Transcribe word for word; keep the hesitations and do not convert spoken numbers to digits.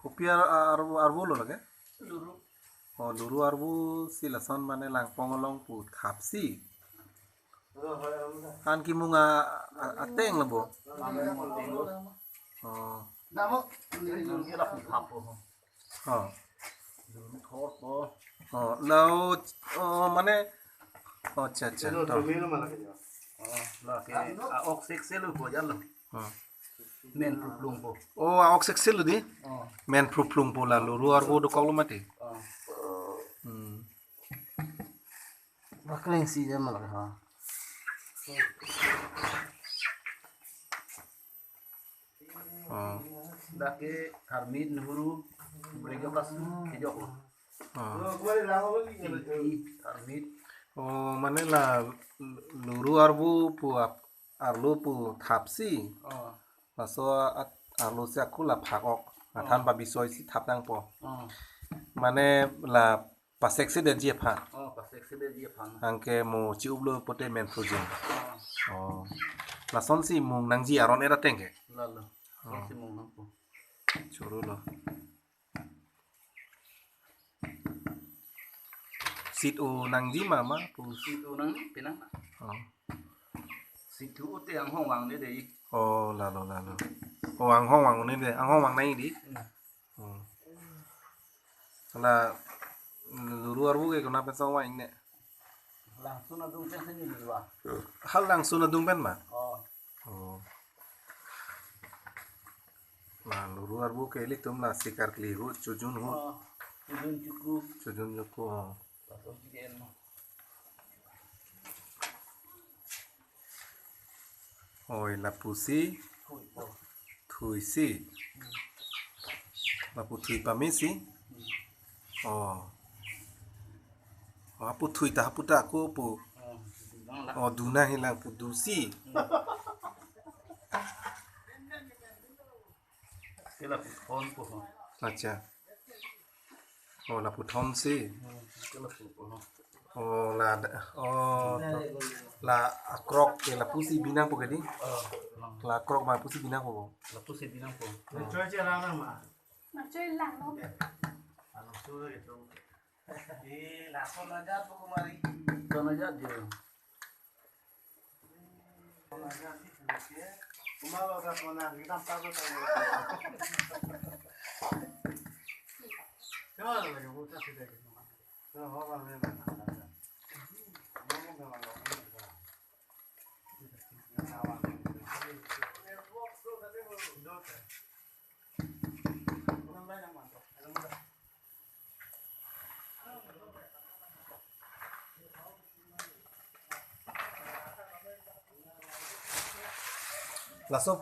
Kopi ar-, ar-, arvo lo lake? Luru. Oh, luru arvo si lason mane langpong along pu thapsi. An kimung a, a, ateng lo bo. Mane mo ateng lo. Oh. Namo. Luru ke la pu thap po. Oh. Luru thor po. Oh, lao, oh, mane. Oh, acha, acha. Ito, to. Tumilo malaki jo. Oh, lake, a, ok seksel po jalo. Oh. Men pruplung po. Oh, a ok seksel lo di? Oh. Men pruplung po la luru arvo dokok lo mati. Oh. Hmm. Bakleng si jam malaki ha. Oh. Lake tharmit, nuhuru, brego kasu, kejok. Oh. Silpi, tharmit. Oh, mane la luru arvo pu ap-, arlo pu thapsi. Oh. Laso at arlo si aku la phak ok. Athan, oh, pabisoi si thap nangpo. Oh. Mane la pasek si detji aphan. Oh, pasek si detji aphan. Anke mo chi-up lo pote men phrujin. Oh. Oh. Lason si mung nangji aron era teng ke. Lalo. Oh. Lason si mung nangpo. Choro lo. Sit-o nangji ma ma pu. Sit-o nang, pinang. Oh. Sit-o te anghong vang de de. Oh, lalo, lalo. Oh, anghong vang ne de. Anghong vang nai di. Hmm. Oh. La luru arvo ke kona pen song vang ne. Langsun adung pen sini di wa. Hal langsun adung pen ma? Oh. Oh. La luru arvo ke ilitum la sikar kli ahut, chojun ahut. Oh. Chojun chuku. Chojun chuku, oh. Laso chicken. Oi, lapusi. Thui po. Thuisi. Lapu thui pamesi. Oh. Oh, apu thui ta, apu ta ako pu. Oh, duna hilang pu dusi. Ke lapu thon po. Acha. Oh, lapu thon si. Hmm, ke lapu po. Oh, la, oh, la akrok ke lapusi binang po ke di? Oh, lang. La akrok ma pusi binang po. Lapusi binang po. Choi che lang ma. Ma choi lang no. Ano su ke tu. Eh, la ko na ja po ko mari. Ko na ja dia. Laso